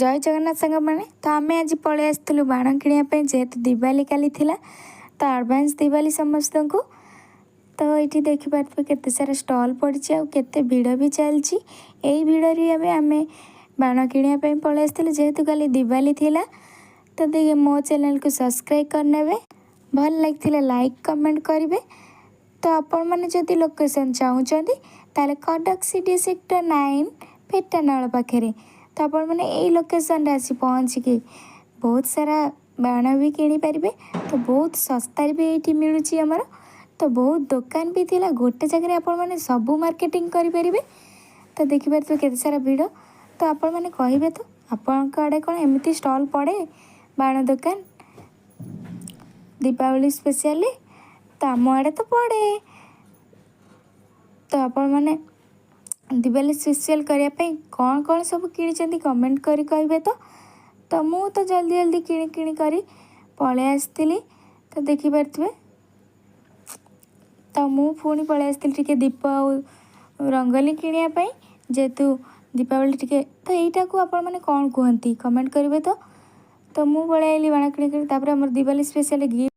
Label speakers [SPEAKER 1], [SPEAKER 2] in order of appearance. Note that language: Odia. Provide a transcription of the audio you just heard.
[SPEAKER 1] ଜୟ ଜଗନ୍ନାଥ ସାଙ୍ଗମାନେ। ତ ଆମେ ଆଜି ପଳେଇ ଆସିଥିଲୁ ବାଣ କିଣିବା ପାଇଁ, ଯେହେତୁ ଦିୱାଲି କାଲି ଥିଲା। ତ ଆଡ଼ଭାନ୍ସ ଦିୱାଲି ସମସ୍ତଙ୍କୁ। ତ ଏଇଠି ଦେଖିପାରୁଥିବେ, କେତେ ସାରା ଷ୍ଟଲ୍ ପଡ଼ିଛି ଆଉ କେତେ ଭିଡ଼ ବି ଚାଲିଛି। ଏଇ ଭିଡ଼ରେ ଏବେ ଆମେ ବାଣ କିଣିବା ପାଇଁ ପଳେଇ ଆସିଥିଲୁ, ଯେହେତୁ କାଲି ଦିୱାଲି ଥିଲା। ତ ଦେଖ, ମୋ ଚ୍ୟାନେଲକୁ ସବସ୍କ୍ରାଇବ୍ କରିନେବେ, ଭଲ ଲାଗିଥିଲେ ଲାଇକ୍, କମେଣ୍ଟ କରିବେ। ତ ଆପଣମାନେ ଯଦି ଲୋକେସନ୍ ଚାହୁଁଛନ୍ତି, ତାହେଲେ କଟକ ସିଟି ସେକ୍ଟର 9, ଫେଟାନାଳ ପାଖରେ। ତ ଆପଣମାନେ ଏଇ ଲୋକେସନ୍ରେ ଆସି ପହଞ୍ଚିକି ବହୁତ ସାରା ବାଣ ବି କିଣିପାରିବେ। ତ ବହୁତ ଶସ୍ତାରେ ବି ଏଇଠି ମିଳୁଛି ଆମର। ତ ବହୁତ ଦୋକାନ ବି ଥିଲା, ଗୋଟେ ଜାଗାରେ ଆପଣମାନେ ସବୁ ମାର୍କେଟିଂ କରିପାରିବେ। ତ ଦେଖିପାରୁଥିବେ କେତେ ସାରା ଭିଡ଼। ତ ଆପଣମାନେ କହିବେ ତ, ଆପଣଙ୍କ ଆଡ଼େ କ'ଣ ଏମିତି ଷ୍ଟଲ୍ ପଡ଼େ ବାଣ ଦୋକାନ ଦୀପାବଳି ସ୍ପେଶିଆଲି? ତ ଆମ ଆଡ଼େ ତ ପଡ଼େ। ତ ଆପଣମାନେ ଦିୱାଲି ସ୍ପେଶିଆଲ୍ କରିବା ପାଇଁ କ'ଣ କ'ଣ ସବୁ କିଣିଛନ୍ତି, କମେଣ୍ଟ କରି କହିବେ। ତ ତ ମୁଁ ତ ଜଲ୍ଦି ଜଲ୍ଦି କିଣି କିଣି କରି ପଳେଇ ଆସିଥିଲି। ତ ଦେଖିପାରୁଥିବେ, ତ ମୁଁ ପୁଣି ପଳେଇ ଆସିଥିଲି ଟିକେ ଦୀପ ଆଉ ରଙ୍ଗୋଲି କିଣିବା ପାଇଁ, ଯେହେତୁ ଦୀପାବଳି ଟିକେ। ତ ଏଇଟାକୁ ଆପଣମାନେ କ'ଣ କୁହନ୍ତି, କମେଣ୍ଟ କରିବେ। ତ ତ ମୁଁ ପଳେଇ ଆଇଲି ବାଣ କିଣି କିଣି। ତାପରେ ଆମର ଦିୱାଲି ସ୍ପେଶିଆଲ୍ ଗିଫ୍ଟ